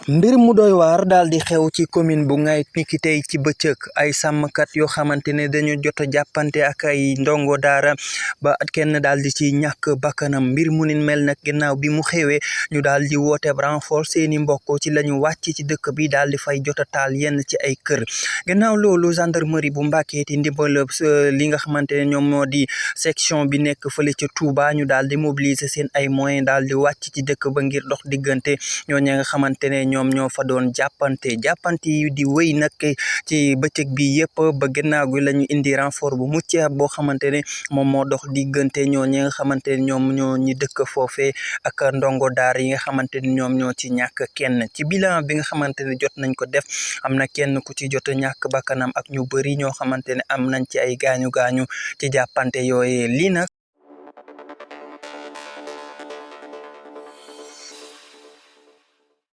mbir mu doy waar daal di xew ci commune bu Ngayit niki tey ci bëccëg ay sàmmkat yoo xamante ne dañu jot a jàppante ak ay ndongo daara ba kenn daal di ci ñàkk bakkanam mbir mu ni mel nag ginnaaw bi mu xewee ñu daal di woote renfort seeni mbokk ci la ñu wàcc ci dëkk bi daal di fay jot a taal yenn ci ay kër ginnaaw loolu gendarmerie bu Mbàkke ti ndimbal li nga xamante ne ñoom moo di section bi nekk fële ca Touba ñu daal di mobiliser seen ay moyens daal di wàcc ci dëkk ba ngir dox diggante ñooñu nga xamante ne ñoom ñoo fa doon jàppante yi di wéy nag ci bëccëg bi yëpp ba gannaaw gi la ñu indi renfort bu mucc boo xamante ne moom moo dox diggante ñooñu nga xamante ne ñoom ñoo ñi dëkk foofee ak ndongo daar yi nga xamante ne ñoom ñoo ci ñàkk kenn ci bilan bi nga xamante ne jot nañ ko def am na kenn ku ci jot a ñàkk bakkanam ak ñu bëri ñoo xamante ne am nañ ci ay gaañu ci jàppante yooyee lii nag